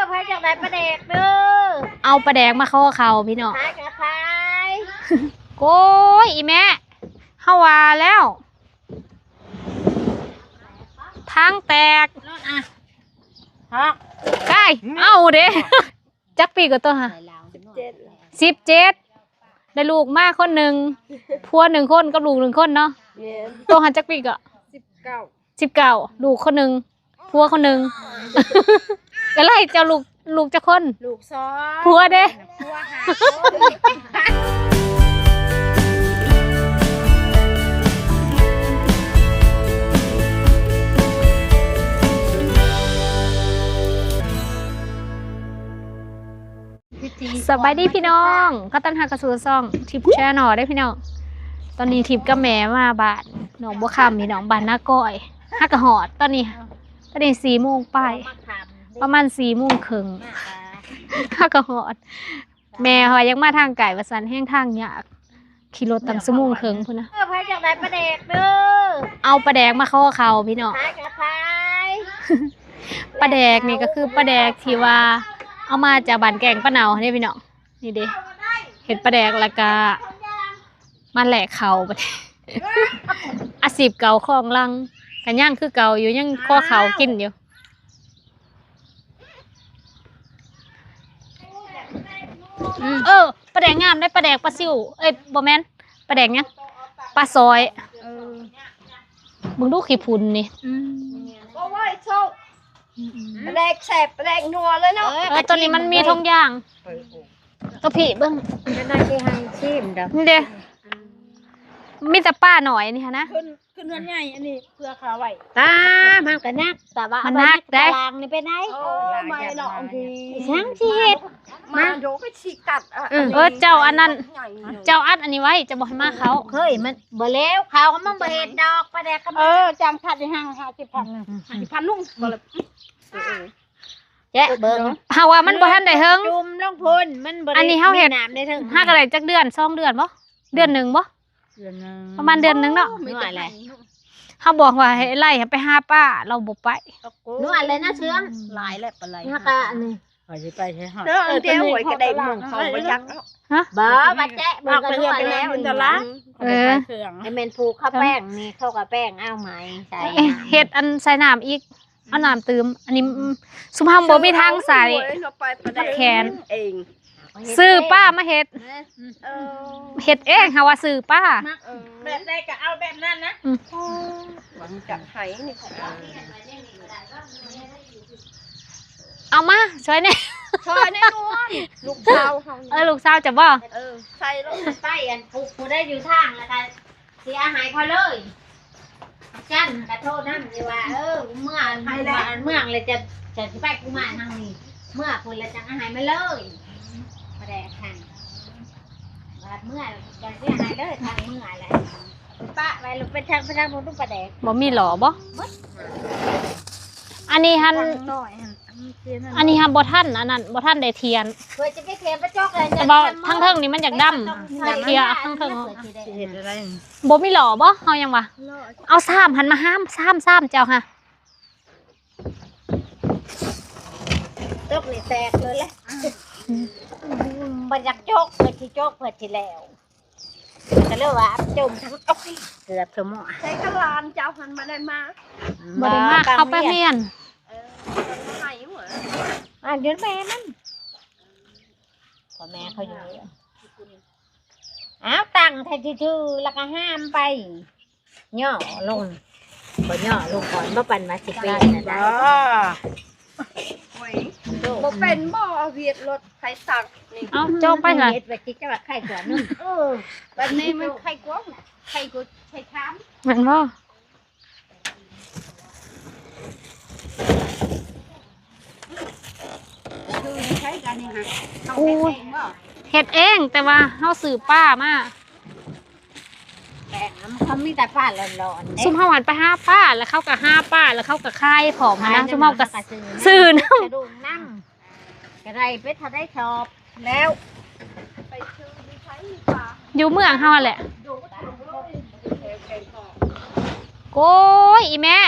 ໃຜຢາກໄດ້ປາແດກເດີ ເອົາປາແດກມາຂໍເຂົ້າພີ່ນ້ອງ ຂາຍກໍຂາຍ. ໂອ້ຍ ອີແມ່ ເຮົາວ່າແລ້ວ ຖັງແຕກ ຮອກ ກາຍ ເອົາເດ້. ຈັກປີກໍໂຕຫາ? ສິບເຈັດ ໄດ້ລູກມາຄົນໜຶ່ງ ຜົວໜຶ່ງຄົນກັບລູກໜຶ່ງຄົນເນາະ. ແມ່ນ ໂຕຫາຈັກປີກໍ? ສິບເກົ້າ ສິບເກົ້າ ລູກຄົນໜຶ່ງ ຜົວຄົນໜຶ່ງ. ກໍໄລ່ເຈົ້າລູກ ລູກຈັກຄົນ? ລູກສອງ ຜົວເດ້? ຜົວຫ້າຄົນ. ສະບາຍດີພີ່ນ້ອງ ຂໍຕ້ອນຮັບເຂົ້າສູ່ຊ່ອງທິບແຊນແນວເດ້ພີ່ນ້ອງ. ຕອນນີ້ທິບກັບແມ່ມາບ້ານໜອງບົວຄຳພີ່ນ້ອງ ບ້ານນາກ້ອຍ. ຫາກະຮອດຕອນນີ້ ຕອນນີ້ສີ່ໂມງປາຍ ປະມານສີ່ໂມງເຄິ່ງ ຫາກະຮອດ. ແມ່ວ່າຢາກມາທາງໄກວ່າຊັ້ນ ແຮງທາງຍາກ ຂີ່ລົດຕັ້ງຊົ່ວໂມງເຄິ່ງພຸ້ນນະ. ເອີ ໃຜຢາກໄດ້ປາແດກເດີ ເອົາປາແດກມາຂໍເຂົ້າພີ່ນ້ອງ ຂາຍກໍຂາຍ. ປາແດກນີ້ກໍຄືປາແດກທີ່ວ່າເອົາມາຈາກບ້ານແກ້ງປາເນົ່າເດ້ພີ່ນ້ອງ. ນີ້ເດ້ ເຮັດປາແດກແລ້ວກະມາແລກເຂົ້າ. ອາຊີບເກົ່າຂອງຫຼັງ ກະຍັງຄືເກົ່າຢູ່ ຍັງຂໍເຂົ້າກິນຢູ່. ອືມ ເອີ ປາແດກງາມເດ້ ປາແດກປາຊິວ ເອີຍ ບໍ່ແມ່ນ ປາແດກຫຍັງ ປາຊອຍ. ເອີ ເບິ່ງດູຂີ້ຝຸ່ນນີ້. ອືມ ປາແດກແຊບ ປາແດກນົວເລີຍເນາະ. ເອີ ໂຕນີ້ມັນມີຖົງຢາງ ໂຕພີ້ເບິ່ງ ຈະໄດ້ຊິໃຫ້ຊີມດອກ ນີ້ເດ້. ມີແຕ່ປາໜ້ອຍນີ້ຫັ້ນນະ ຂຶ້ນເຮືອນໃຫຍ່ ອັນນີ້ເພື່ອຂາໄວ້. ຕາ ມັນກໍໜັກ ແຕ່ວ່າມັນໜັກໄດ໋ ຕາລາງນີ້ເປັນໄດ? ໂອ້ ໃໝ່ເນາະ ບາງທີ ຊ່າງຊິເຮັດ ມາໂດໄປຊິກັດ. ເອີ ເຈົ້າອັນນັ້ນ ເຈົ້າອັດອັນນີ້ໄວ້ ເຈົ້າບໍ່ໃຫ້ໝາເຂົ້າ. ເຮີ້ຍ ມັນບໍ່ແລ້ວ ເຂົາມັນບໍ່ເຮັດດອກ ປາແດກກໍ ເອີ ຈ້າງຄັດໃຫ້ຫັ້ນ ຫ້າສິບພັນ ຫ້າສິບພັນນຸ່ງ ບໍ່ລະ ແຈະເບິ່ງ ຫາກວ່າມັນບໍ່ທັນໄດ້ເຫິງ ຈຸ່ມລົງພຸ້ນ ມັນບໍ່ໄດ້ ອັນນີ້ເຮົາເຮັດ ມີນ້ຳໃນເທິງ ຫາກະໄດ້ຈັກເດືອນ ສອງເດືອນບໍ່? ເດືອນໜຶ່ງບໍ່? ເດືອນໜຶ່ງ ປະມານເດືອນໜຶ່ງເນາະ. ເຮົາບອກວ່າໃຫ້ໄລ່ໃຫ້ໄປຫາປາ ລາວບໍ່ໄປ. ນວດເລີຍນະເຊື່ອງ ຫຼາຍແລ້ວປາໄລ່ ຫາກະອັນນີ້ ຂ້ອຍຊິໄປໃສຮອດ ເອີ ດຽວຫວຍກະໄດ້ເມືອງເຂົາບໍ່ຈັກເນາະ. ຮະ ບໍ່ ມາແຈະເບິ່ງກະນວດແລ້ວ ເອີ ແມ່ນຜູກເຂົາແປ້ງນີ້ ເຂົາກະແປ້ງເອົາໃໝ່ໃສ່ ເຮັດອັນໃສ່ນ້ຳອີກ ເອົານ້ຳຕື່ມ. ອັນນີ້ ອືມ ຊຸມເຮົາບໍ່ມີທາງໃສ່ ມັນແຂນເອງ ຊື້ປາມາເຮັດ ເອີ ເຮັດເອງ ຫາວ່າຊື້ປາ ເອີ ແບບໃດກະເອົາແບບນັ້ນນະ. ອືມ ຫວັງຈະໃຫ້ນີ້ ເອົາມາຊ່ອຍແດ່ ຊ່ອຍແດ່ນວນ ລູກສາວເຮົາ ເອີ ລູກສາວເຈົ້າບໍ່? ເອີ ໃສ່ລົງໄປ ອັນຜູ້ ຜູ້ໃດຢູ່ທາງລະກະ ຊິເອົາໃຫ້ເຂົາເລີຍ. ຈັນກະໂທນຳຢູ່ວ່າ ເອີ ເມືອ ເມືອງແລ້ວຈະ ຈະຊິໄປກຸມານເຮົານີ້ ເມືອພຸ້ນແລ້ວຈັ່ງເອົາໃຫ້ມັນເລີຍ ປາແດກຫັ້ນ ບາດເມືອຈັ່ງຊິເອົາໃຫ້ເລີຍ ທາງເມືອແລ້ວປະໄວ້ ໄປທາງ ໄປທາງພຸ້ນປາແດກ. ບໍ່ມີຫຼໍ່ບໍ່? ອັນນີ້ຫັ້ນ ອັນນີ້ຫັ້ນບໍ່ທັນ ອັນນັ້ນບໍ່ທັນໄດ້ຖຽນ ເພື່ອຈະໄປຖຽນປະຈົກເລີຍ ແຕ່ວ່າທາງເທິງນີ້ມັນຢາກດຳ ຖຽນທາງເທິງ ເຮັດໄດ້ ບໍ່ມີຫຼໍ່ບໍ່? ເຮົາຍັງວ່າ ເອົາຊາມຫັ້ນມາຫ້າມ ຊາມ ຊາມເຈົ້າຫາ ຕົກນີ້ແຕກເລີຍແຫຼະ ບໍ່ຢາກຈົກ ເພິ່ນຊິຈົກ ເພິ່ນຊິແລ້ວ ກໍເລີຍວ່າຈົມທັງ ໂອ້ຍ ເກືອບສະໝໍ ໃສ່ຂະຫຼານເຈົ້າຫັ້ນບໍ່ໄດ້ມາ ບໍ່ໄດ້ມາ ເຂົາໄປຮຽນ ເອີ ໃຫ້ຫວະ ອ່ານຢູ່ແມ່ມັນ ພໍ່ແມ່ເຂົາຢູ່ ອ້າວ ຕັ້ງແທ້ຊື່ໆ ແລ້ວກໍຫ້າມໄປ ຍໍລົງ ບໍ່ຍໍລົງກ່ອນ ບໍ່ປານວ່າຊິເປັນນະໄດ້ ໂອ້ຍ ບໍ່ເປັນບໍ່ ວຽດລົດໃຜສັກນີ້ ເອົ້າ ເຈົ້າໄປຫາ ເຮັດໄວ້ຊິຈະວ່າໄຂ້ກວ່າໜຶ່ງ ເອີ ບັດນີ້ມັນໄຂ້ກວ່າ ໄຂ້ກວ່າໄຂ້ຖາມ ແມ່ນບໍ່? ໂອ້ຍ ເຮັດເອງ ແຕ່ວ່າເຮົາຊື້ປາມາ ແປ້ງ ເຂົາມີແຕ່ປາຫຼອນໆເດ້ ຊຸມເຮົາຫັ້ນໄປຫາປາ ແລ້ວເຂົາກໍຫາປາ ແລ້ວເຂົາກໍຂາຍພ້ອມຫັ້ນນະ ຊຸມເຮົາກໍຊື້ນຳ ສະດຸ້ງນຳ ກໍໄດ້ໄປເທົ່າໃດສອບແລ້ວ ຢູ່ເມືອງເຮົາຫັ້ນແຫຼະ. ໂອ້ຍ ອີແມ່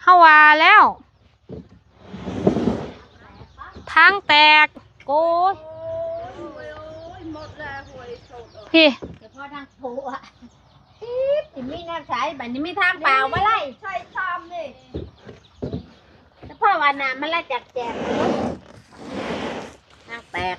ເຮົາວ່າແລ້ວ ທາງແຕກ ໂອ້ຍ ໂອ້ຍ ໂອ້ຍ ໝົດແລ້ວ ຫ້ວຍສົດ ພີ້ ສະເພາະທາງໂພອະ ຕິດ ຊິມີແນວໃສ ບັດນີ້ມີທາງເປົ່າບໍ່ໄດ້ ໃສ່ຊາມນີ້ ສະເພາະວ່ານ້ຳມັນລະຈັກແຈກ ທາງແຕກ.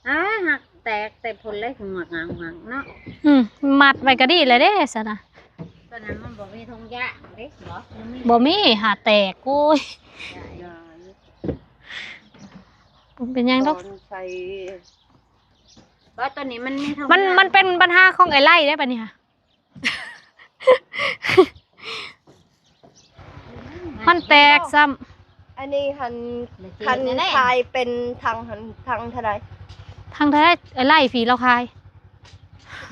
ອ້າ ຫັກແຕກແຕ່ພຸ້ນເລີຍ ຫງວກຫງາກເນາະ. ອືມ ມັດໄວ້ກໍດີແລ້ວເດ້ຊັ້ນນະ. ຕອນນັ້ນມັນບໍ່ມີຖົງຢາງເດ້ ບໍ່ມີ ບໍ່ມີ ຫາແຕກ ໂອ້ຍ ບໍ່ເປັນຫຍັງດອກ. ຕອນໃສ່ ບໍ່ ຕອນນີ້ມັນມີຖົງ ມັນ ຢາງ ມັນເປັນບັນຫາຂອງອ້າຍໄລເດ້ບັດນີ້ຫະ. ມັນແຕກຊ້ຳ. ອັນນີ້ຫັ້ນ ຄັນຂາຍເປັນຖັງຫັ້ນ ຖັງເທົ່າໃດ? ຖັງເທົ່າໃດ? ເອີ ໄລ່ຜີລາວຂາຍ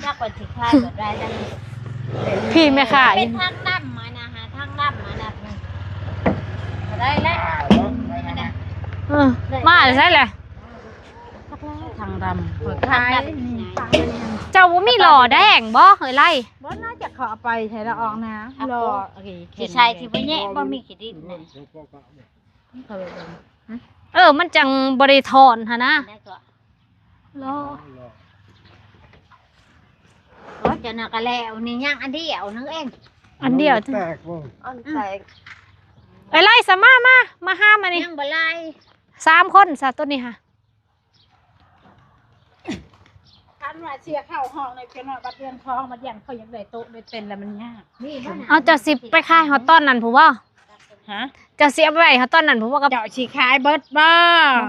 ຈັກວ່າຊິຂາຍແບບໃດນະ. ຜີແມ່ຄ້າ ເປັນຖັງດຳຫັ້ນນະ ຫາຖັງດຳຫັ້ນນະ ເທົ່າໃດແຫຼະ? ເອີ ມາແຕ່ໃສແຫຼະ? ທາງດຳ ຂ້ອຍຂາຍ ເຈົ້າບໍ່ມີຫຼໍ່ແດງບໍ່ເອີຍໄລ? ບໍ່ ໜ້າຈະເຂົາເອົາໄປໃສລະອອກນາ ຫຼໍ່ ຊິໃສ່ທີ່ບໍ່ແຍະ ບໍ່ມີຂີ້ດິນນະ. ເອີ ມັນຈັ່ງບໍ່ໄດ້ຖອນຫັ້ນນະ ຫຼໍ່ ໂອ້ ເຈົ້ານະກະແລ້ວນີ້ ຍັງອັນດຽວໜຶ່ງເອງ ອັນດຽວ ແຕກບໍ່? ອັນແຕກ ເອີຍໄລ ສະມາ ມາ ມາຫາມານີ້ ຍັງບໍ່ຫຼາຍ ສາມຄົນຊະ ໂຕນີ້ຫະ. ຄັນວ່າເສຍເຂົ້າຫ້ອງໃນເຂດນ້ອຍ ບັດເຮືອນຂອງ ບັດຢ້ານເຂົາຢາກໄດ້ໂຕະໄດ້ເຕັນ ແລ້ວມັນຍາກ. ເອົາ ເຈົ້າຊິໄປຂາຍຮອດຕອນນັ້ນພຸ້ນບໍ່? ຮະ? ເຈົ້າຊິເອົາໄປໄວ້ຮອດຕອນນັ້ນພຸ້ນບໍ່? ກັບ ເຈົ້າຊິຂາຍເບິດບໍ່? ບໍ່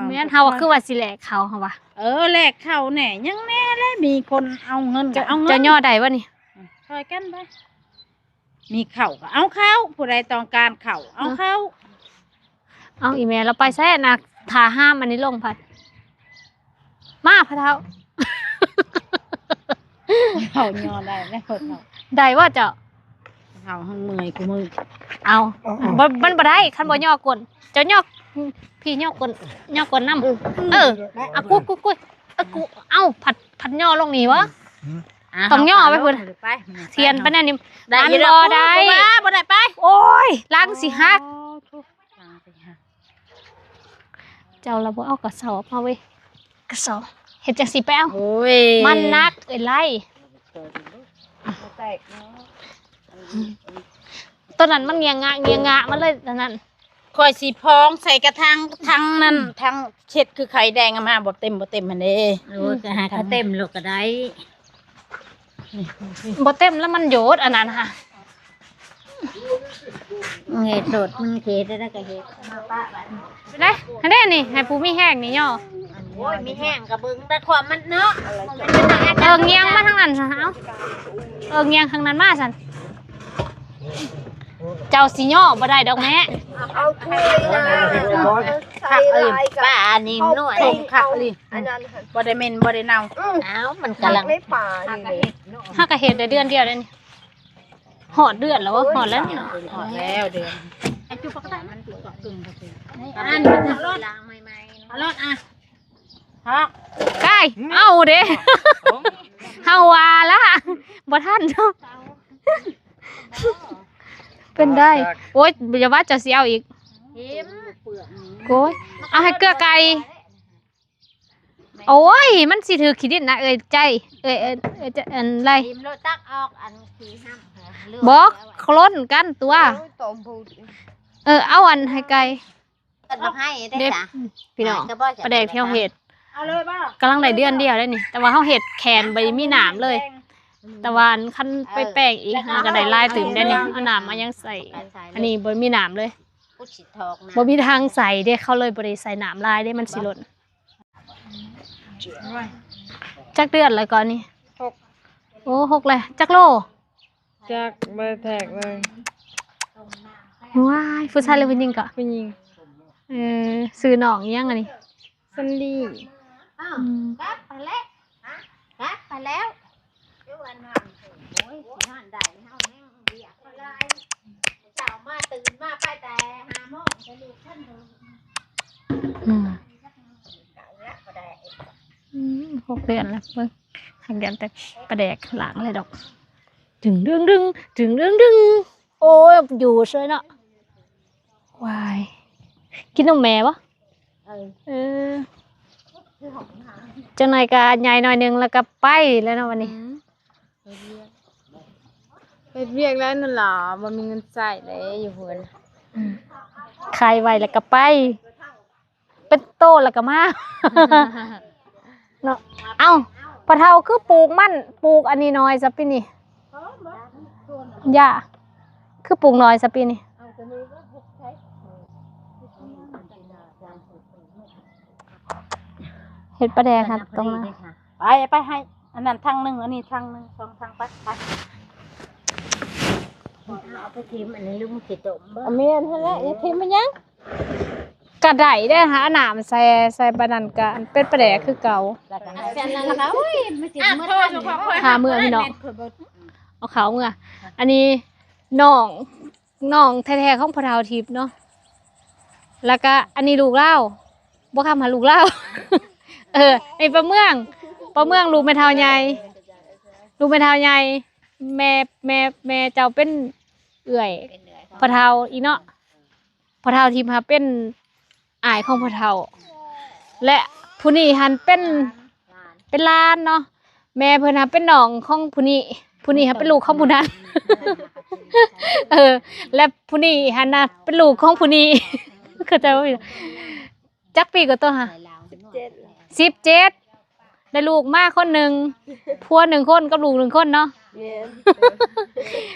ແມ່ນ ເຮົາວ່າຄືວ່າຊິແລກເຂົ້າ ເຮົາວ່າ ເອີ ແລກເຂົ້າແດ່ ຍັງແດ່ແຫຼະ ມີຄົນເອົາເງິນກໍເອົາເງິນ. ເຈົ້າຍໍໄດ້ບໍ່ນີ້? ຊ່ອຍກັນໄປ. ມີເຂົ້າກໍເອົາເຂົ້າ ຜູ້ໃດຕ້ອງການເຂົ້າ ເອົາເຂົ້າ. ເອົາ ອີແມ່ລາວໄປໃສນະ ຖ້າຫ້າມອັນນີ້ລົງພັດ ມາພໍ່ເຖົ້າ ເຮົາຍໍໄດ້ແລ້ວພໍ່ເຖົ້າ ໄດ້ບໍ່ເຈົ້າ? ເຮົາຫັ້ນເມື່ອຍຄູ່ມື້ ເອົາ ບໍ່ ມັນບໍ່ໄດ້ ຄັນບໍ່ຍໍກົ້ນ ເຈົ້າຍໍ ພີ້ຍໍກົ້ນ ຍໍກົ້ນນຳ ເອີ ເອົາ ກຸ້ຍ ກຸ້ຍ ກຸ້ຍ ເອີ ກຸ້ຍ ເອົາ ພັດ ພັດຍໍລົງນີ້ຫວາ? ອ່າ ຕ້ອງຍໍໄປພຸ້ນ ໄປ ທຽນໄປແນວນີ້ ໄດ້ຢູ່ແລ້ວ ບໍ່ໄດ້ ບໍ່ໄດ້ໄປ ໂອ້ຍ ຫຼັງຊິຫັກ ຫຼັງຊິຫັກ. ເຈົ້າລະບໍ່ເອົາກະສອບມາເວີຍ ກະສອບ ເຮັດຈັ່ງຊີ້ໄປເອົາ ໂອ້ຍ ມັນໜັກເອີຍໄລ ແຕກເນາະ ຕອນນັ້ນມັນງຽງງະ ງຽງງະມາເລີຍ ຕອນນັ້ນ. ຂ້ອຍຊິພອງໃສ່ກະຖັງ ຖັງນັ້ນ ຖັງເຊັດຄືໄຂ່ແດງ ເອົາມາບໍ່ເຕັມ ບໍ່ເຕັມຫັ້ນເດ້. ໂອ້ຍ ກໍໃຫ້ເຂົາເຕັມໂລດກໍໄດ້ ບໍ່ເຕັມແລ້ວມັນໂຍດອັນນັ້ນຫະ ເຮັດໂລດ ມັນເຮັດໄດ້ກໍເຮັດ ເປັນໄດ? ຫັ້ນເດ້ນີ້ ໃຫ້ຜູ້ມີແຮງນີ້ຍໍ ໂອ້ຍ ມີແຮງກໍເບິ່ງແຕ່ຄວາມມັນເນາະ ເອີ ງຽງມາທາງນັ້ນຊະ ເອົາ ເອີ ງຽງທາງນັ້ນມາຊັ້ນ. ເຈົ້າຊິຍໍບໍ່ໄດ້ດອກແມ່ ເອົາຖ້ວຍນະ ໃສ່ຫຼາຍກະ ປານີ້ນ້ອຍ ຕົ້ມຄັກອີ່ຫຼີ ອັນນັ້ນ ບໍ່ໄດ້ເໝັນບໍ່ໄດ້ເນົ່າ ອ້າວ ມັນກຳລັງ ໃນປານີ້ ເຮົາກໍເຮັດໄດ້ເດືອນດຽວເດ້ນີ້ ຮອດເດືອນແລ້ວບໍ່? ຮອດແລ້ວນີ້ ຮອດແລ້ວເດືອນ ອັນ ເອົາໂລດ ເອົາໂລດ ອ່ະ ໄກ ເອົາເດ້ ເຮົາວ່າລະ ບໍ່ທັນເນາະ ເປັນໄດ້ ໂອ້ຍ ຢ່າວ່າເຈົ້າຊິເອົາອີກ ໂອ້ຍ ເອົາໃຫ້ເກືອໄກ່ ໂອ້ຍ ມັນຊິຖືກຂີ້ດິນນະ ເອີຍໃຈ ເອີຍ ເອີຍ ເອີຍ ອັນໄລ ທີມໂລດ ຕັກອອກອັນຂີ້ຫ້ຳ ບໍ່ ໂຄລນກັນຕົວ ໂອ້ຍ ຕອມພູດ ເອີ ເອົາອັນໃຫ້ໄກ່ ເອີ້ນບັກໄຮເດ້ ເດ້ ຈ້ະ ພີ່ນ້ອງ ປາແດກທີ່ເຮົາເຮັດ ເອົາເລີຍບໍ່? ກຳລັງໄດ້ເດືອນດຽວໄດ໋ນີ້ ແຕ່ວ່າເຮົາເຮັດແຂນບໍ່ໄດ້ມີໜາມເລີຍ ແຕ່ວ່າອັນຄັນໄປແປງອີກ ເຮົາກໍໄດ້ຫຼາຍຕື່ມໄດ໋ນີ້ ເອົາໜາມມາຍັງໃສ່ ອັນນີ້ບໍ່ມີໜາມເລີຍ ບໍ່ມີທາງໃສ່ເດ້ ເຂົາເລີຍບໍ່ໄດ້ໃສ່ໜາມຫຼາຍເດ້ ມັນຊິຫຼົ່ນ. ຈັກເດືອນແລ້ວກໍນີ້? ຫົກ ໂອ້ ຫົກແລ້ວ ຈັກໂລ? ຈັກ ບໍ່ໄດ້ແທກເລີຍ ວ້າຍ ຜູ້ຊາຍຫຼືຜູ້ຍິງເກາະ? ຜູ້ຍິງ ເອີ ຊື່ນ້ອງອີ່ຫຍັງອັນນີ້? ຊັນດີ ອ້າວ ອືມ ກັບໄປແລ້ວ ຮະ ກັບໄປແລ້ວ ຢູ່ອັນນັ້ນ ໂອ້ຍ ຊິນອນໃດ ເຮົາແຮງວຽກຫຼາຍ ເຊົ້າມາຕື່ນມາໄປແຕ່ຫ້າໂມງ ແຕ່ລູກທັນ ອືມ ອືມ ຫົກເດືອນແລ້ວ ເບິ່ງ ຫັກເດືອນ ແຕ່ປາແດກລ້າງເລີຍດອກ ດຶງ ດຶງ ດຶງ ດຶງ ດຶງ ໂອ້ຍ ຢູ່ເຊີຍເນາະ ວາຍ ກິນນົມແມ່ບໍ່? ເອີ ເອີ ຈັກໜ່ອຍກໍໃຫຍ່ໜ້ອຍໜຶ່ງ ແລ້ວກໍໄປແລ້ວເນາະ ວັນນີ້. ອືມ ເຮັດວຽກ ເຮັດວຽກແລ້ວນັ້ນລະ ບໍ່ມີເງິນໃຊ້ເດ້ຢູ່ພຸ້ນ. ອືມ ຂາຍໄວແລ້ວກໍໄປ ເປັນໂຕແລ້ວກໍມາເນາະ. ເອົ້າ ພໍ່ເຖົ້າຄືປູກມັນ ປູກອັນນີ້ໜ້ອຍຊະປີນີ້ ຢ່າ ຄືປູກໜ້ອຍຊະປີນີ້. ເຮັດປາແດກຫັ້ນຕົງນະ. ໄປ ໄປໃຫ້ອັນນັ້ນຖັງໜຶ່ງ ອັນນີ້ຖັງໜຶ່ງ ສອງຖັງ ໄປ ໄປ. ເອົາໄປຖິ້ມອັນນີ້ ຫຼືມັນຊິຕົ້ມບໍ່? ແມ່ນຫັ້ນແຫຼະ ຢ່າຖິ້ມມັນຫຍັງ ກະໄດ້ເດ້ ຫານ້ຳໃສ່ ໃສ່ປານນັ້ນກະເປັນປາແດກຄືເກົ່າ. ແລ້ວກໍໃຫ້ ອັນນັ້ນລະ ໂອ້ຍ ມັນຊິໝົດທັນ ພາເມືອພີ່ນ້ອງ ເອົາເຂົ້າເມືອ. ອັນນີ້ນ້ອງ ນ້ອງແທ້ໆຂອງພໍ່ເຖົ້າທິບເນາະ ແລ້ວກະອັນນີ້ລູກລາວ ບໍ່ຄຳຫາລູກລາວ. ເອີ ນີ້ປ້າເມືອງ ປ້າເມືອງລູກແມ່ເຖົ້າໃຫຍ່ ລູກແມ່ເຖົ້າໃຫຍ່ ແມ່ ແມ່ ແມ່ເຈົ້າເປັນເອື້ອຍພໍ່ເຖົ້າອີກເນາະ. ພໍ່ເຖົ້າທິບຫັ້ນເປັນອ້າຍຂອງພໍ່ເຖົ້າ ແລະ ຜູ້ນີ້ຫັ້ນເປັນ ເປັນຫຼານເນາະ. ແມ່ເພິ່ນຫັ້ນເປັນນ້ອງຂອງຜູ້ນີ້ ຜູ້ນີ້ຫັ້ນເປັນລູກຂອງຜູ້ນັ້ນ. ເອີ ແລະ ຜູ້ນີ້ຫັ້ນນະເປັນລູກຂອງຜູ້ນີ້ ເຂົ້າໃຈບໍ່? ຈັກປີກໍໂຕຫາ? ສິບເຈັດ ສິບເຈັດ ໄດ້ລູກມາຄົນໜຶ່ງ ຜົວໜຶ່ງຄົນກັບລູກໜຶ່ງຄົນເນາະ. ແມ່ນ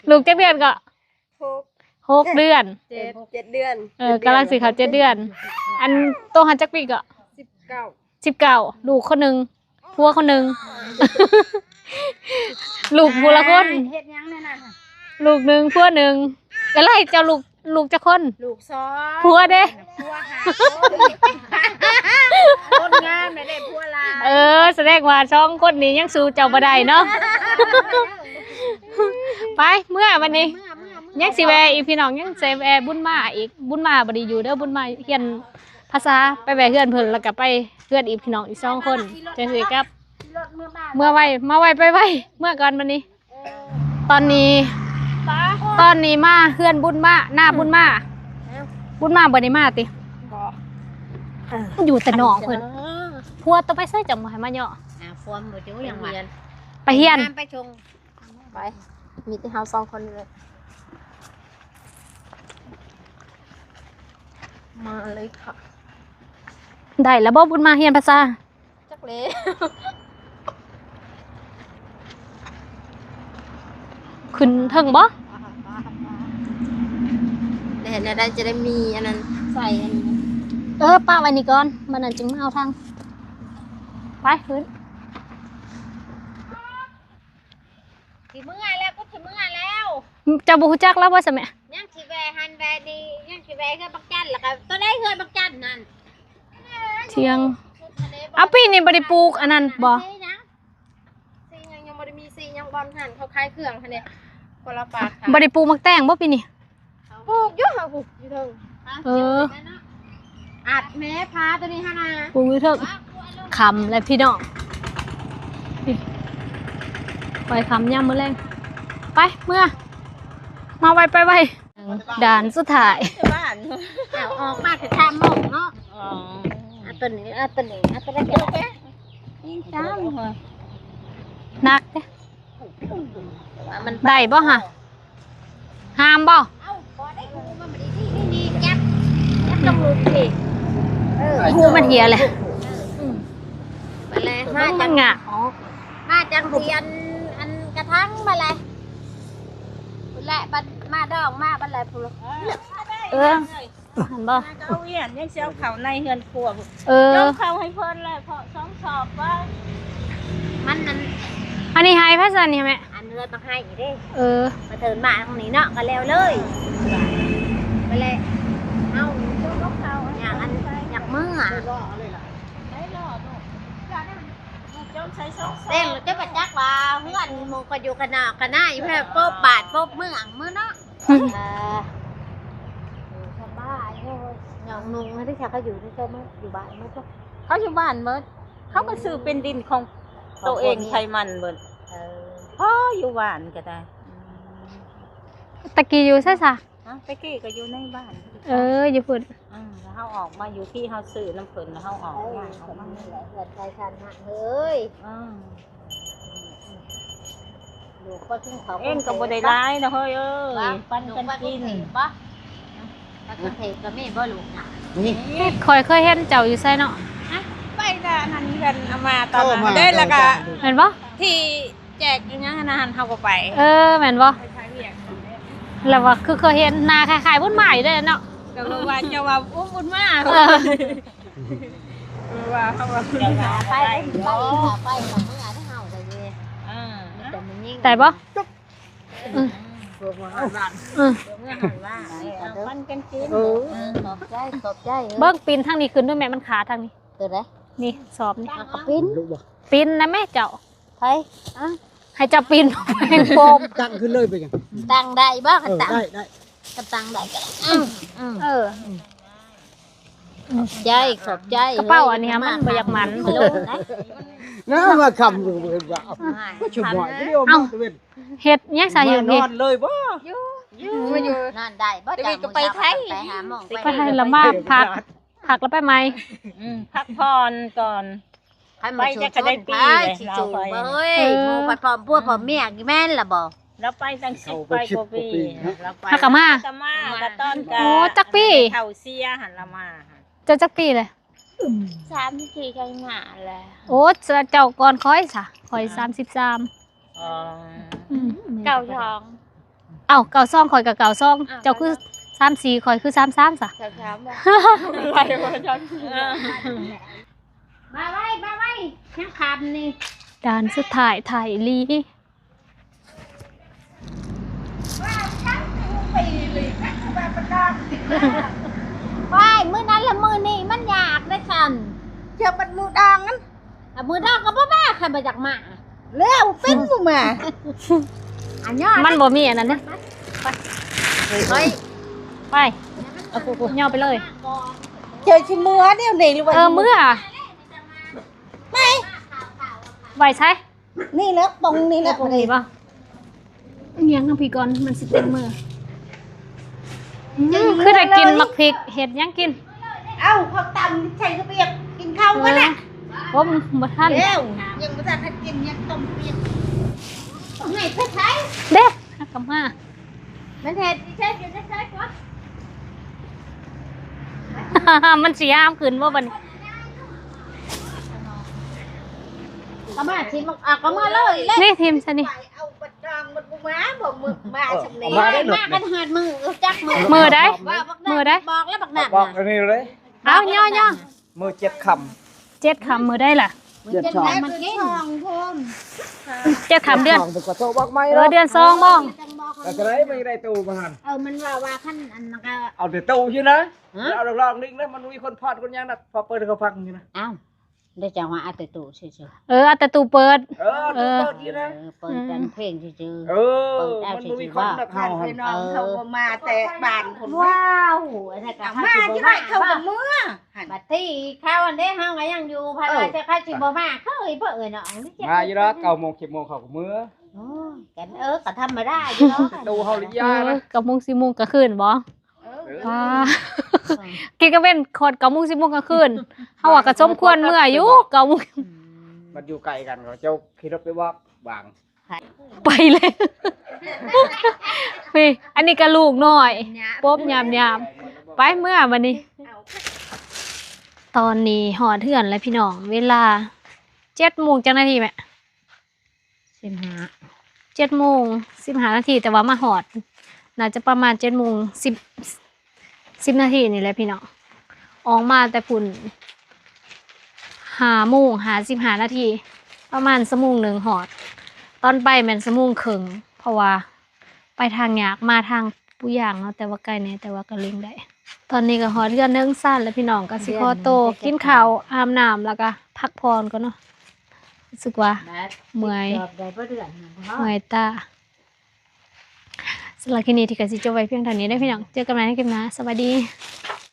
ລູກຈັກເດືອນກໍ? ຫົກ ຫົກເດືອນ ເຈັດ ເຈັດເດືອນ. ເອີ ກຳລັງຊິເຂົ້າເຈັດເດືອນ. ອັນໂຕຫັ້ນຈັກປີເກາະ? ສິບເກົ້າ ສິບເກົ້າ. ລູກຄົນໜຶ່ງ ຜົວຄົນໜຶ່ງ ລູກຜູ້ລະຄົນ. ເຮັດຫຍັງແນວນັ້ນ? ລູກໜຶ່ງ ຜົວໜຶ່ງ. ເອື້ອຍ ເຈົ້າລູກ ລູກຈັກຄົນ? ລູກສອງ. ຜົວເດ້? ຜົວຫ້າຄົນ ຄົນງາມແລ້ວເດ້ ຜົວຫຼາຍ. ເອີ ສະແດງວ່າສອງຄົນນີ້ຍັງສູ້ເຈົ້າບໍ່ໄດ້ເນາະ. ໄປເມືອບັດນີ້ ຍັງຊິແວ່ອີກພີ່ນ້ອງ ຍັງຊິແວ່ບຸນມາອີກ. ບຸນມາບໍ່ໄດ້ຢູ່ເດີ ບຸນມາຮຽນພາສາ ໄປແວ່ເຮືອນເພິ່ນ ແລ້ວກໍໄປເຮືອນອີກພີ່ນ້ອງອີກສອງຄົນ ຈັ່ງຊິກັບ. ເມືອໄວ ມາໄວໄປໄວ ເມືອກ່ອນບັດນີ້. ຕອນນີ້ ຕອນນີ້ມາເຮືອນບຸນມາ ໜ້າບຸນມາ ບຸນມາບໍ່ໄດ້ມາຕິ? ບໍ່ ເອີ ຢູ່ແຕ່ນອກເພິ່ນ. ຜົວໂຕໄປໃສ ຈັ່ງບໍ່ໃຫ້ມາເຍາະ? ຜົວບໍ່ຢູ່ຫຍັງວະ ໄປຮຽນ ໄປສົ່ງ. ໄປ ມີແຕ່ເຮົາສອງຄົນເລີຍ ມາເລີຍຄ່ະ. ໄດ້ແລ້ວບໍ່ ບຸນມາຮຽນພາສາ? ຈັກແລ້ວ ຂຶ້ນເທິງບໍ່? ແລ້ວເຮັດແນວໃດຈະໄດ້ມີອັນນັ້ນໃສ່ອັນນີ້? ເອີ ປະໄວ້ນີ້ກ່ອນ ບັດນັ້ນຈຶ່ງມາເອົາຖັງ. ໄປຂຶ້ນ. ຊິເມືອແລ້ວ ກູຊິເມືອແລ້ວ. ເຈົ້າບໍ່ຮູ້ຈັກລາວບໍ່ຊະແມ່? ຍັງຊິແວ່ຫັ້ນແວ່ນີ້ ຍັງຊິແວ່ເຮືອນບັກຈັນ ແລ້ວກໍຕົວໃດເຮືອນບັກຈັນນັ້ນ ທຽງ. ເອົາ ປີນີ້ບໍ່ໄດ້ປູກອັນນັ້ນບໍ່? ສີຫຍັງ ສີຫຍັງ ຍັງບໍ່ໄດ້ມີສີຫຍັງ. ບ່ອນຫັ້ນເຂົາຂາຍເຄື່ອງຫັ້ນເດ້ ຄົນລະປາກ. ບໍ່ໄດ້ປູກໝາກແຕງບໍ່ປີນີ້? ປູກຢູ່ ເຮົາປູກຢູ່ເທິງ. ເອີ ອັດແມ່ ພາໂຕນີ້ຫັ້ນນະ ປູກຢູ່ເທິງ. ຄ່ຳແລ້ວພີ່ນ້ອງ ໄປຄ່ຳຍາມມື້ແລງ. ໄປເມືອ ມາໄວໄປໄວ. ດ່ານສຸດທ້າຍ ເອົາອອກມາແຕ່ສາມໂມງເນາະ. ອໍ ອັດໂຕນີ້ ອັດໂຕນີ້ ອັດໂຕນັ້ນ. ໜັກເດ້ ໄດ້ບໍ່ຫະ? ຫ້າມບໍ່? ເອົ້າ ບໍ່ໄດ້ ມັນບໍ່ໄດ້ ນີ້ ນີ້ ຈັບ ຈັບຕ້ອງຫຼຸດພີ້. ເອີ ຫູມັນເຫ່ຍແຫຼະ. ເອີ ອືມ ມາແລ້ວ ມາຈັງ ມັນງະອອກ ມາຈັງຊິອັນ ອັນກະຖັງມາແລ້ວ ພຸ້ນແຫຼະ. ບັດມາດອງມາບັດແລ້ວພຸ້ນ. ເອີ ເຫັນບໍ່? ມາກໍເອົາວຽນ ຍັງຊິເອົາເຂົ້າໃນເຮືອນຄົວ. ເອີ ຍົກເຂົ້າໃຫ້ເພິ່ນແລ້ວ ເພາະສອງສອບວ່າ ມັນນັ້ນ ອັນນີ້ໄຮ່ໃຜຊັ້ນນີ້ແມ່? ອັນເຮືອນບັກໄຮ່ເດ້. ເອີ ມາເທີນມາທາງນີ້ເນາະ ກໍແລ້ວເລີຍ. ມາແລ້ວ ເອົາຍົກເຂົ້າ ຢາກອັນ ຢາກເມືອ ໄປເລາະເລີຍລະ ໄປເລາະລູກ. ເດ້ ເຈົ້າບໍ່ຈັກວ່າເຮືອນໝູ່ກໍຢູ່ກັນນະ ກັນນະ ຢູ່ແບບໂປະບາດໂປະເມືອງມື້ເນາະ. ອືມ ເອີ ສະບາຍເນາະ ນ້ອງນຸ່ງ ເຂົາຢູ່ໃນເຈົ້າເມືອງ ຢູ່ບ້ານໝົດບໍ່? ເຂົາຢູ່ບ້ານໝົດ ເຂົາກໍຊື້ເປັນດິນຂອງໂຕເອງ ຂອງພວກນີ້ ໃຜມັນໝົດ. ເອີ ພໍຢູ່ບ້ານກໍໄດ້. ອືມ ຕະກີ້ຢູ່ໃສຊະ? ຕະກີ້ກໍຢູ່ໃນບ້ານ. ເອີ ຢູ່ພຸ້ນ. ອືມ ແລ້ວເຮົາອອກມາຢູ່ພີ້ ເຮົາຊື້ນຳເພິ່ນ ແລ້ວເຮົາອອກ ເອີ ຍ້າຍອອກມາ ເຮືອນໃຜຊານຫັ້ນເຮີ້ຍ. ອືມ ລູກໄປກິນເຂົ້າ ເອັນກໍບໍ່ໄດ້ຫຼາຍນະເຮີ້ຍເອີຍ ປັນກັນກິນ. ໄປກຸງເທບບໍ່? ໄປກຸງເທບກໍມີບໍ່ລູກນະ? ນີ້ ຂ້ອຍເຄີຍເຫັນເຈົ້າຢູ່ໃສເນາະ? ຮະ? ໄປແຕ່ອັນນັ້ນເຮືອນອາມ່າຕອນນັ້ນເດ້ ແລ້ວກໍ ແມ່ນບໍ່? ທີ່ ແຈກອີຫຍັງຫັ້ນນະ ຫັ້ນເຮົາກໍໄປ. ເອີ ແມ່ນບໍ່? ໄປຂາຍວຽກ ແລ້ວວ່າຄືເຄີຍເຫັນໜ້າຄ້າຍໆບຸນມາຢູ່ເດ້ເນາະ. ກໍເລີຍວ່າເຈົ້າວ່າ ໂອ້ ບຸນມາ ເອີ ເອີ ວ່າເຮົາວ່າ ໄປ ໄປ ໄປ ໄປ ເມື່ອເຮົາໄດ້ເດ້. ເອີ ມີແຕ່ຜູ້ຍິງ ໄດ້ບໍ່? ອືມ ເອີ ເມື່ອຫັ້ນວ່າ ເອີ ເອົາປັນກັນກິນ. ເອີ ຂອບໃຈ ຂອບໃຈ. ເອີ ເບິ່ງ ປີນທາງນີ້ຂຶ້ນດ້ວຍແມ່ ມັນຄາທາງນີ້. ຕົວໃດ? ນີ້ ສອບນີ້ ອ່ະ ກໍປີນ ປີນນະແມ່ເຈົ້າ. ໃຜ? ອ່ະ ໃຫ້ເຈົ້າປີນແພງໂປມ ຕັ້ງຂຶ້ນເລີຍ ເປັນຫຍັງ? ຕັ້ງໄດ້ບໍ່? ເອີ ຄັນຕັ້ງໄດ້ ໄດ້ ຄັນຕັ້ງໄດ້ກໍໄດ້. ອືມ ອືມ ເອີ ຂອບໃຈ ຂອບໃຈ. ກະເປົາອັນນີ້ມັນບໍ່ຢາກໝັ້ນ ນະ ມາຄ້ຳຢູ່ ເຫັນວ່າ ກໍຊຸມຫອຍ ເອົ້າ ດຽວມາຕະເວັນ ເຮັດຫຍັງຊະ ຢູ່ນີ້ ມານອນເລີຍບໍ່? ຢູ່ ຢູ່ ມາຢູ່ ນອນໄດ້ບໍ່? ຕະເວັນກໍໄປໄທ ໄປຫາໝໍ ໄປໄທລະມາພັກ ພັກແລ້ວໄປໃໝ່. ອືມ ພັກຜ່ອນກ່ອນ ໄປຈັກກະໄດ້ປີ ຊິຈູບ ເອີຍ ເອີ ໝູ່ພັດພ້ອມຜົວພ້ອມເມຍ ແມ່ນລະບໍ່? ລາວໄປຕັ້ງສິບປາຍກວ່າປີ ລາວໄປ ເຮົາກໍມາ ກໍມາ ກໍຕອນ ໂອ້ ຈັກປີ ເຖົ້າເສຍຫັ້ນລາວມາ. ເຈົ້າຈັກປີແຫຼະ? ສາມສິບສີ່ ໄກງາແຫຼະ. ໂອ້ ເຈົ້າກ່ອນຂ້ອຍຊະ ຂ້ອຍສາມສິບສາມ. ອໍ ອືມ ເກົ້າສອງ. ເອົ້າ ເກົ້າສອງ ຂ້ອຍກໍເກົ້າສອງ. ອ້າວ ເຈົ້າຄືສາມສີ່ ຂ້ອຍຄືສາມສາມຊະ. ສາມສາມບໍ່? ໄປບໍ່ຈຳ ມາໄວ ມາໄວ ຍັງຄ່ຳນີ້. ດ່ານສຸດທ້າຍ ທ້າຍອີ່ຫຼີ. ວ້າຍ ມື້ນັ້ນລະມື້ນີ້ມັນຍາກເດ້ຊັ້ນ ຈະບັດມື້ດອງນັ້ນ. ອາ ມື້ດອງກໍບໍ່ມາ ຄັນບໍ່ຢາກມາ ແລ້ວເປັນບໍ່ມາ. ອັນຍອດ ມັນບໍ່ມີອັນນັ້ນເດ້. ໄປ ໄປ ເອົາ ຍໍໄປເລີຍ. ເຈົ້າຊິເມືອແນວນີ້ຫຼືວ່າ ເອີ ເມືອ ໄປ ໄວ້ໃສ? ນີ້ແຫຼະ ປ່ອງນີ້ແຫຼະ ປ່ອງນີ້ບໍ່? ຫຍັງນຳພີ້ກ່ອນ ມັນຊິເຕັມມື. ອືມ ຄືໄດ້ກິນໝາກພິກ ເຮັດຫຍັງກິນ? ເອົ້າ ເຂົາຕຳໃສ່ກະປຽກ ກິນເຂົ້າກັນນະ. ເອີ ໂອ້ ບໍ່ທັນແລ້ວ ຍັງບໍ່ທັນໄດ້ກິນ ຍັງຕົ້ມປຽກ. ເອົາໃຫ້ເພິ່ນໃຊ້ເດ້ ກັບມາ ມັນເຮັດ ໃຊ້ ໃຊ້ ໃຊ້ກວ່າ ມັນຊິຫາມຂຶ້ນບໍ່ບັດນີ້? ກະມາ ຊິມາ ອາ ກະມາເລີຍ ນີ້ ຖິ້ມຊະນີ້. ເອົາບັດດອງບັດບໍ່ມາ ບໍ່ ມື້ມາຊຳນີ້ ມາກັນຮອດມື້ ຈັກມື້ ມື້ໃດ? ມື້ໃດ? ບອກແລ້ວບັກນັ້ນ ບອກອັນນີ້ເລີຍ. ເອົາ ຍໍໆ ມື້ເຈັດຄ່ຳ ເຈັດຄ່ຳມື້ໃດລະ? ເຈັດຄ່ຳ ເຈັດຄ່ຳ ເຈັດຄ່ຳເດືອນ ເອີ ເດືອນສອງບໍ່? ແລ້ວຈະໄດ້ ມັນໄດ້ຕູ້ມາຫັ້ນ ເອີ ມັນວ່າ ວ່າຄັນອັນນັ້ນກະ ເອົາແຕ່ຕູ້ຢູ່ນະ ເອົາລອກໆ ນີ້ນະ ມັນມີຄົນພອດຄົນຫຍັງນະ ພໍເປີດໃຫ້ເຂົາຟັງຢູ່ນະ. ອ້າວ ໄດ້ຈັງວ່າເອົາແຕ່ຕູ້ຊື່ໆ ເອີ ເອົາແຕ່ຕູ້ເປີດ ເອີ ເອົາແຕ່ຕູ້ເປີດຢູ່ນະ ເອີ ເປີດແຕ່ເພງຊື່ໆ ເອີ ເປີດເອົາຊື່ໆ ມັນບໍ່ມີຄົນນະ ເຮົາຫັ້ນ ພີ່ນ້ອງເຂົາບໍ່ມາແຕ່ບ້ານພຸ້ນ. ວ້າວ ອັນນັ້ນກະ ມາຊິໄດ້ເຂົ້າກັນເມືອ ບັດທີ່ເຂົາອັນເດ້ ເຮົາກໍຍັງຢູ່ ໃຜວ່າຈະ ເຂົາຊິບໍ່ມາ ເຄີຍບໍ່ເອີຍນ້ອງ ມາຢູ່ດອກ ເກົ້າໂມງ ສິບໂມງເຂົາກໍເມືອ. ໂອ້ຍ ກັນ ເອີ ກໍທຳມະດາຢູ່ດອກ ຕູ້ເຮົາລິຍານະ ເອີ ເກົ້າໂມງ ສິບໂມງກາງຄືນບໍ່? ເອີ ວ້າ ກິນກາງເວັນຮອດເກົ້າໂມງ ສິບໂມງກາງຄືນ ເຮົາວ່າກໍສົມຄວນເມືອຢູ່ ເກົ້າໂມງ ອືມ ມັນຢູ່ໄກກັນ ເຂົາເຈົ້າຂີ່ລົດໄປບອກບາງ ໄປເລີຍ. ນີ້ ອັນນີ້ກໍລູກນ້ອຍ ປົບຍາມໆ ໄປເມືອບັດນີ້. ຕອນນີ້ຮອດເຮືອນແລ້ວພີ່ນ້ອງ ເວລາເຈັດໂມງຈັກນາທີແມ່? ສິບຫ້າ ເຈັດໂມງສິບຫ້ານາທີ ແຕ່ວ່າມາຮອດ ໜ້າຈະປະມານເຈັດໂມງສິບ ສິບນາທີນີ້ແຫຼະພີ່ນ້ອງ. ອອກມາແຕ່ພຸ້ນຫ້າໂມງຫ້າສິບຫ້ານາທີ ປະມານຊົ່ວໂມງໜຶ່ງຮອດ. ຕອນໄປແມ່ນຊົ່ວໂມງເຄິ່ງ ເພາະວ່າໄປທາງຍາກ ມາທາງປູຢາງເນາະ ແຕ່ວ່າໄກແດ່ ແຕ່ວ່າກໍເລັ່ງໄດ້. ຕອນນີ້ກໍຮອດເຮືອນເໜິງຊານແລ້ວພີ່ນ້ອງ ກໍຊິຂໍໂຕກິນເຂົ້າ ອາບນ້ຳ ແລ້ວກໍພັກຜ່ອນກ່ອນເນາະ. ຮູ້ສຶກວ່າເມື່ອຍ ເມື່ອຍຕາ. ສຳລັບຄລິບນີ້ ທີ່ກໍຊິຈົບໄວ້ພຽງເທົ່ານີ້ເດີພີ່ນ້ອງ ເຈີກັນໃໝ່ໃນຄລິບໜ້າ ສະບາຍດີ.